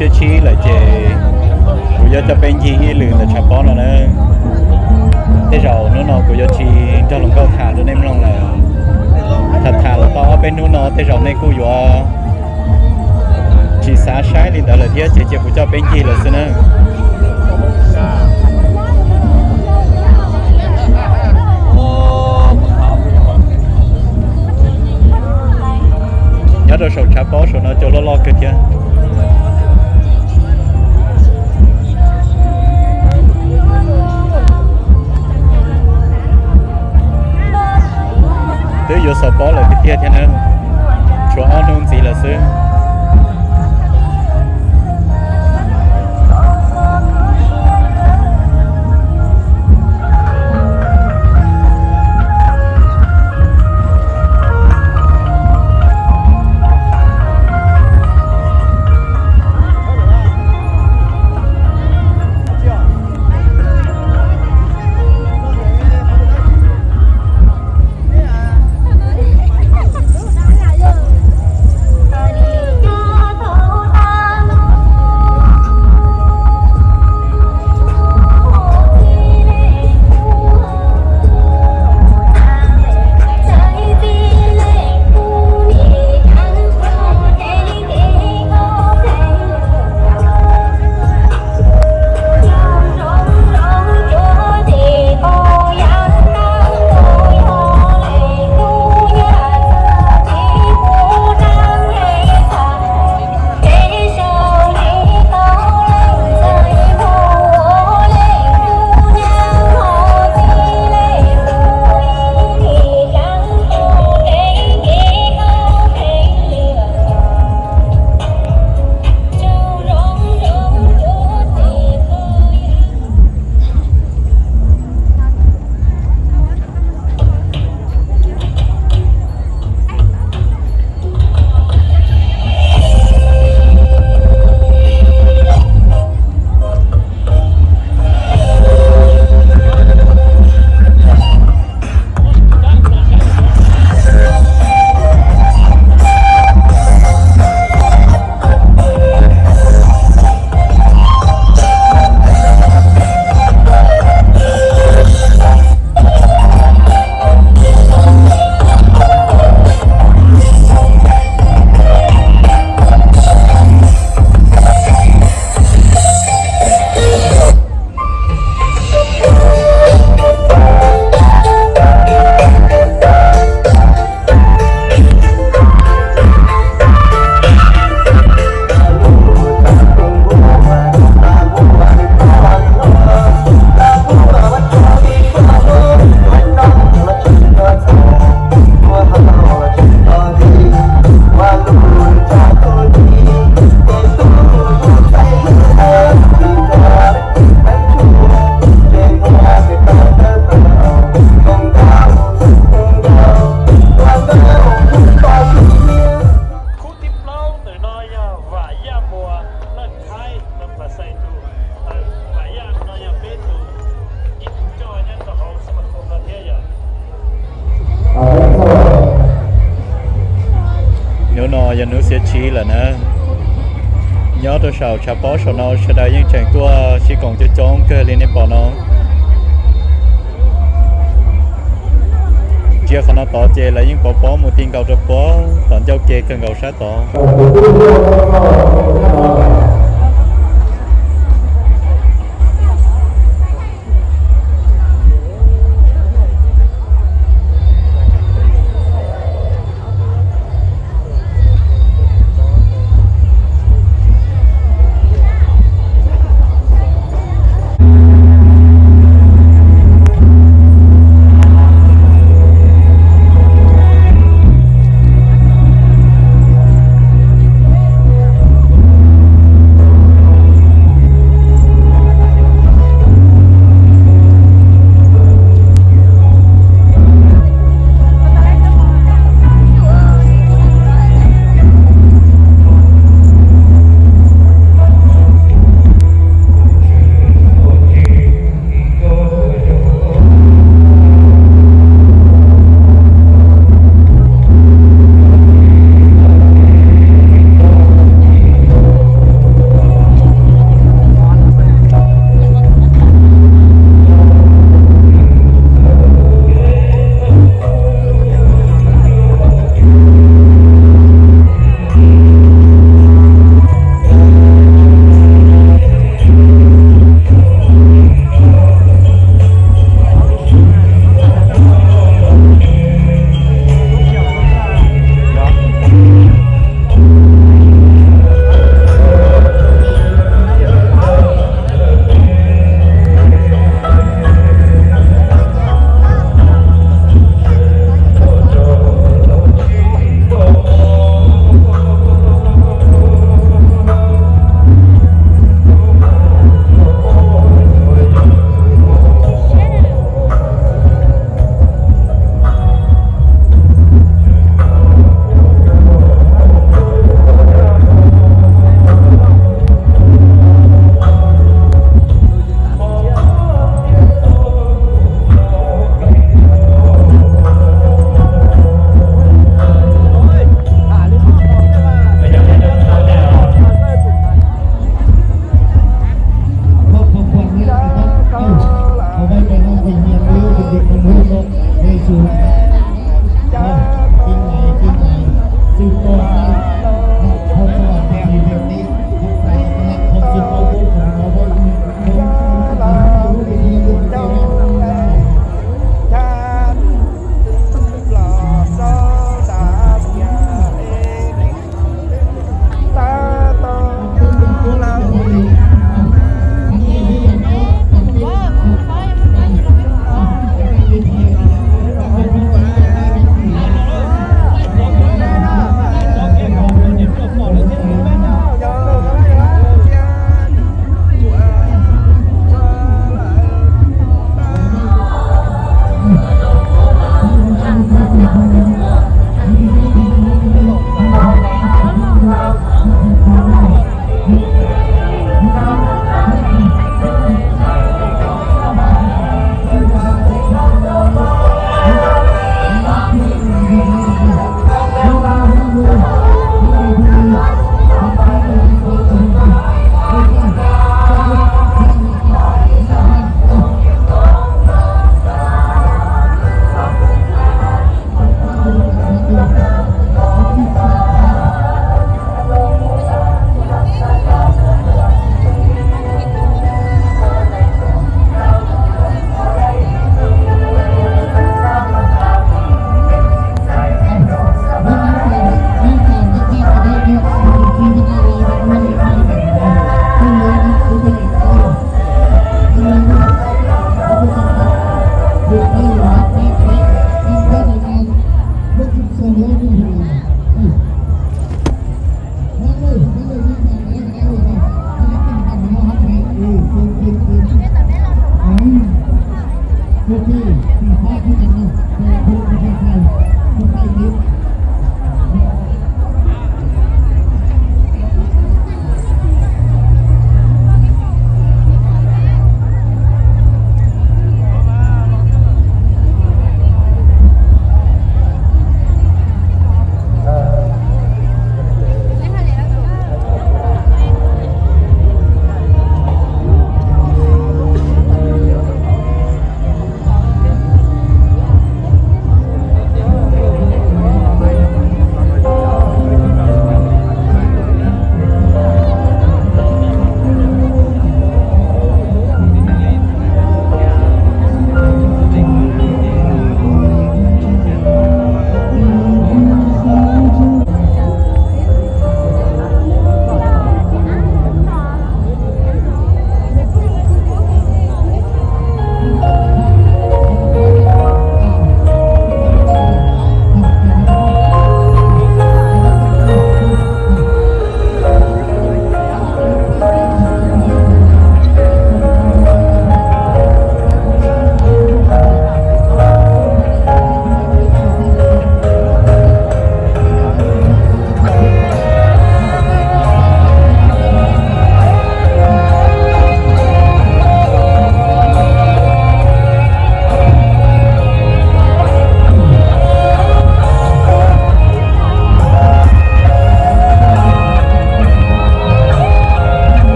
Xiab tsib lawm ces kuv yuav coj peb ncig ib lwm ntawm tshav pob no na. Tej zaum hnub no kuv yuav tsis nrog hluas nkauj tham rau nej mloog lawm. Tham tham los tau ob peb hnub no tej zaum nej kuj yuav tsis xav saib li ntawd lawm thiab ces cia kuv coj peb ncig lawm xwb na. Nyob rau saum tshav pob saum no cua loj loj kawg thiab. Twb yuav xaus pob lawm tiag tiag thiab na, tshuav ob hnub ntxiv lawm xwb. Khub thib plaub ntawm no yog Vam Yaj Muas Laj Thaib, Vam Yaj no yog peb tus, ib tug coj nyob rau hauv xab ma khoo no thiab yom. Hnub no yog hnub xiab tsib lawm na. Nyob rau saum tshav pob saum no sawv daws yeej tseem tuaj sib koom coob coob kawg li nej pom no. Ntsia qhov no tod ces lawv yeej pov pob mus ti nkaus rau puag tom ncauj ke kawg nkaus sab tod.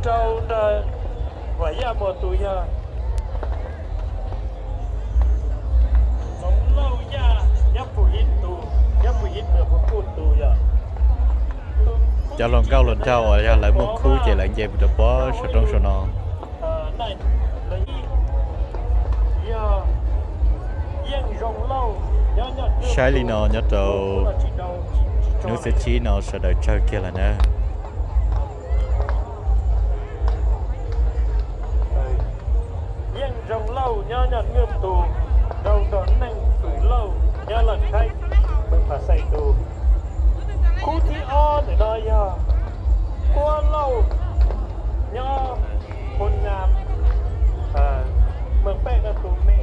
Rau ntawm Vam Yaj Muas tus yog Ntxoov Lauj Yaj nyob Phu Hib tus, nyob Phu Hib tus, Phu Kuj tus yog. Cov hluas nkauj hluas nraug uas yog lawv muaj khub ces lawv nce mus rau pob saum roob saum no. Saib li no nyob rau hnub xiab tsib no sawv daws tsawg kiag lawm na. Yeej Zoo Lauj nyob Nyooj Nwj tus, Nraug Nrog Neej Fwm Lauj nyob Laj Khaib, Phu Phas Xais tus. Khub thib ob ntawm no yog Kuab Lauj nyob Phu Nam, Meej Pej no tus me.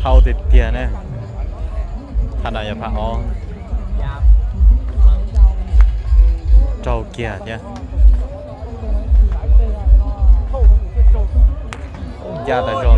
Hau tiag tiag na. Phab no yog phab ob. Raug kiag thiab. Ncaj tas zog.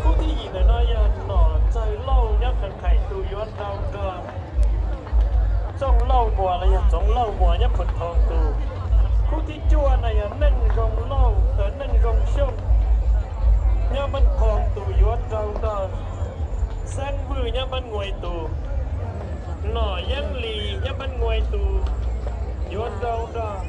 Khub thib yim ntawm no yog Nom Ntxawg Lauj nyob Kheev Khais tus yuav nrau nrog Txooj Lauj Muas los yog Txoov Lauj Muas nyob Phu Thoo tus. Khub thib cuaj no yog Neej Zoo Lauj, Neej Zoo Xyooj nyob Npab Qhoo tus yuav nrau nrog Xeeb Vwj nyob Npab Nguais tus. Nom Yeeb Lis nyob Npab Nguais tus yuav nrau nrog